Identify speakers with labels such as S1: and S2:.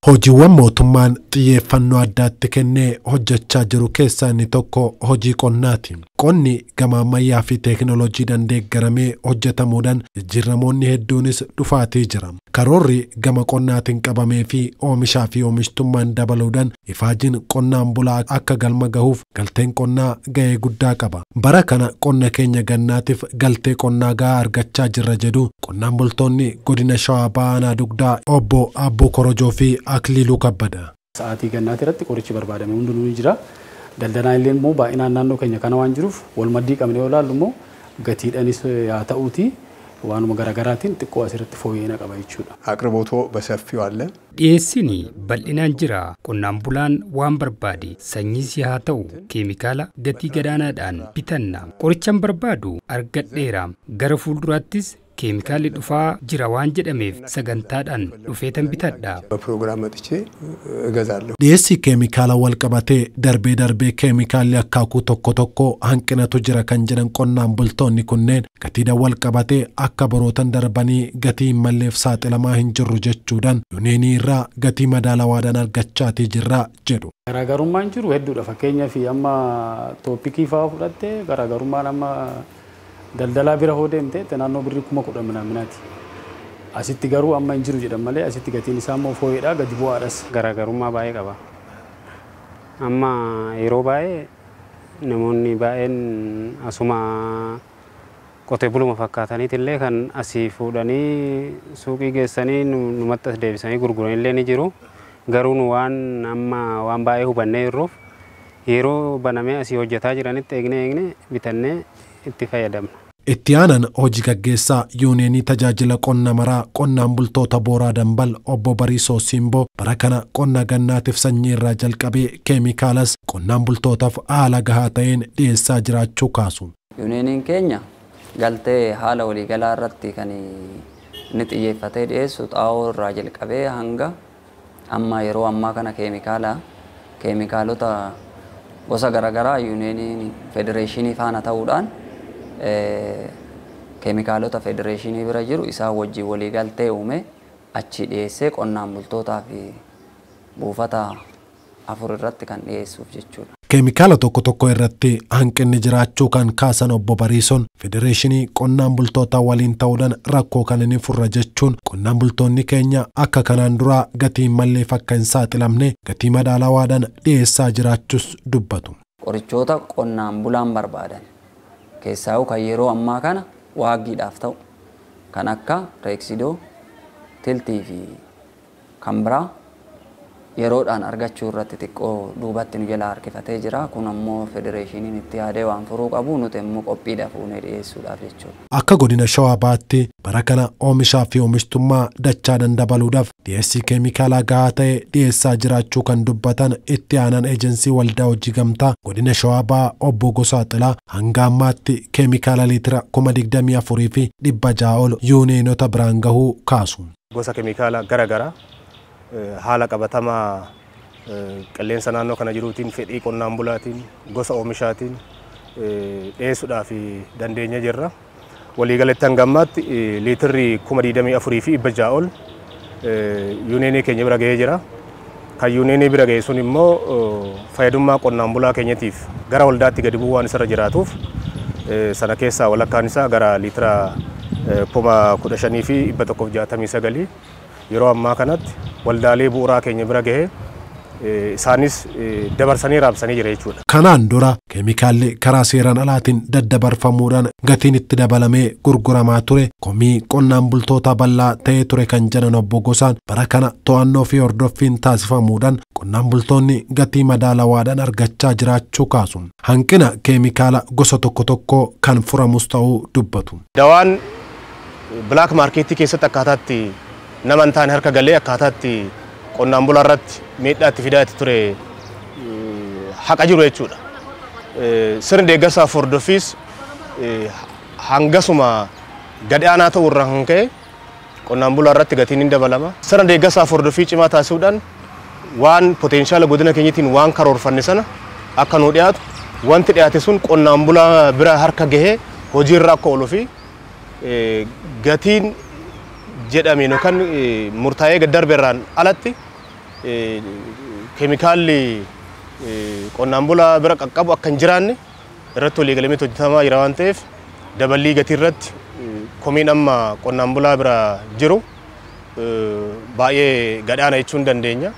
S1: Hojiiwwan mootummaan xiyyeeffannoo addaatti kennee hojjechaa jiru keessaa inni tokko hojii qonnaati. Qonni gama ammayyaa fi teekinooloojiidhaan deeggaramee hojjetamuudhaan jijjiiramoonni hedduunis dhufaatii jira. Karoorri gama qonnaatiin qabamee fi oomishaa fi oomishtummaan dabaluudhaan ifaajiin qonnaan bulaa akka galma gahuuf galteen qonnaa gahee guddaa qaba. Bara kana qonna keenya gannaatiif galtee qonnaa gahaa argachaa jirra jedhu qonnaan bultoonni godina Shawaa Bahaa Aanaa Dugdaa obbo Abbuu Korojoo fi Akiliiluu Kabbada.
S2: Sa'aatii gannaati irratti qorichi barbaadame hundinuu ni jira. Daldalaan illee immoo baay'inaan naannoo keenya kana waan jiruuf wal maddii qabnee yoo ilaallu immoo gatiidhaanis haa ta'uuti waanuma garaagaraatiin xiqqoo asirratti fooyya'ina qaba jechuudha.
S3: አቅርቦቱ በሰፊው አለ።
S4: Dhiyeessiin bal'inaan jira. Qonnaan bulaan waan barbaade sanyiis haa ta'u keemikaala gatii gadaanaadhaan bitanna. Qorichan barbaadu argadheera. Gara fuulduraattis keemikaalli dhufaa jira waan jedhameef sagantaadhaan dhufeetan bitadha.
S3: በፕሮግራም መጥቼ እገዛለሁ።
S1: Dhiyeessii keemikaala wal qabatee darbee darbee keemikaalli akaakuu tokko tokko hanqinatu jira kan jedhan qonnaan bultoonni kunneen gatiidhaan wal qabatee akka barootan darbanii gatii hin malleef saaxilamaa hin jirru jechuudhaan yuuneenii irraa gatii madaalawaadhaan argachaatii jirra jedhu.
S2: Garaagarummaan jiru hedduudha. Fakkeenyaaf amma tooppikii fa'aa fudhattee garaagarummaan amma daldalaa bira hoo deemte naannoo birrii 10,000 minaaminaati. Asitti garuu amma hin jiru jedhan malee asitti gatiin isaa immoo fooyyedha gadi bu'aadhas.
S5: Garaagarummaa baay'ee qaba. Amma yeroo baay'ee namoonni baay'een asuma qotee buluma fakkaataniit illee kan asii fuudhanii suuqii geessanii numatti as deebisanii gurguran illee ni jiru. Garuu nu waan amma waan baay'ee hubannee jirruuf yeroo banamee asii hojjetaa jiranitti eegnee eegnee bitannee itti fayyadamna.
S1: Itti aanan hojii gaggeessaa yuuneenii tajaajila qonna maraa qonnaan bultoota Booraa Dambal obbo Bariisoo Simboo bara kana qonna gannaatiif sanyii irraa jalqabee keemikaalas qonnaan bultootaaf haala gahaa ta'een dhiyeessaa jiraachuu kaasu.
S6: Yuuneeniin keenya galtee haala waliigalaa irratti kan inni xiyyeeffatee dhiyeessu xaa'oo irraa jalqabee hanga amma yeroo ammaa kana keemikaalota gosa garaagaraa yuuneeniin federeeshinii faana ta'uudhaan keemikaalota federeeshinii bira jiru isaan wajjin waliigaltee uume achi dhiyeessee qonnaan bultootaa fi buufata 4 irratti kan dhiyeessuuf jechuudha.
S1: Keemikaala tokko tokko irratti hanqinni jiraachuu kan kaasan obbo Bariisoon federeeshinii qonnaan bultootaa waliin ta'uudhaan rakkoo kana ni furra jechuun qonnaan bultoonni keenya akka kanaan duraa gatii hin malleef akka hin saaxilamne gatii madaalawaadhaan dhiyeessaa jiraachuus dubbatu.
S6: Qorichoota qonnaan bulaan barbaadan keessaa'u kan yeroo ammaa kana waaggiidhaaf ta'u kan akka reeksidoo, tiltii fi kan biraa yeroodhaan argachuu irratti xiqqoo duubatti nu jalaa harkifatee jira. Kun ammoo federeeshiniin itti yaadee waan furuu qabu nuti immoo qophiidhaaf fuunee dhiyeessuudhaaf jechuudha.
S1: Akka godina Shawaa Bahaatti bara kana oomishaa fi oomishtummaa dachaadhaan dabaluudhaaf dhiyeessii keemikaalaa gahaa ta'e dhiyeessaa jiraachuu kan dubbatan itti aanan eejensii waldaa hojii gamtaa godina Shawaa Bahaa obbo Gosaa Xilaa hanga ammaatti keemikaala liitira 24,600 ol yuuneenota biraan gahuu kaasu.
S7: Gosa keemikaala garaagaraa haala qabatamaa qilleensa naannoo kana jiruutiin fedhii qonnaan bulaatiin gosa oomishaatiin dhiyeessuudhaaf dandeenya jirra. Waliigalatti hanga ammaatti liitirri 24,600 ol yuuneenii keenya bira gahee jira. Kan yuuneenii bira gahe sun immoo fayyadummaa qonnaan bulaa keenyatiif gara waldaatti gadi bu'uu waan isarra jiraatuuf sana keessaa walakkaan isaa gara liitira 15,169 yeroo ammaa kanatti waldaalee bu'uuraa keenya bira gahee isaanis dabarsanii raabsanii jira jechuudha.
S1: Kanaan dura keemikaalli karaa seeraan alaatiin daddabarfamuudhaan gatiin itti dabalamee gurguramaa ture komii qonnaan bultoota bal'aa ta'ee ture kan jedhan obbo Gosaan bara kana to'annoo fi hordoffiin taasifamuudhaan qonnaan bultoonni gatii madaalawaadhaan argachaa jiraachuu kaasu. Hanqina keemikaala gosa tokko tokko kan furamus ta'uu dubbatu.
S7: Dawaan black markeetii keessatti akkaataatti nama hin taane harka galee akkaataatti qonnaan bulaa irratti miidhaa itti fidaa itti ture haqa jiru jechuudha. Sirni deeggarsaa fi hordoffiis hangasuma gadi aanaa ta'uu irraa kan ka'e qonnaan bulaa irratti gatiin ni dabalama. Sirna deeggarsaa fi hordoffii cimaa taasisuudhaan waan potenshaala godina keenyaatiin waan karoorfanne sana akka nuu dhiyaatu wanti dhiyaate sun qonnaan bulaa bira harka gahee hojiirra akka ooluu fi gatiin jedhameen yookaan murtaa'ee gad darbe irraan alatti keemikaalli qonnaan bulaa bira qaqqabu akka hin jiraanne irratti walii galamee hojjetamaa jira waan ta'eef, daballii gatii irratti komiin amma qonnaan bulaa bira jiru baay'ee gadaana jechuun dandeenya.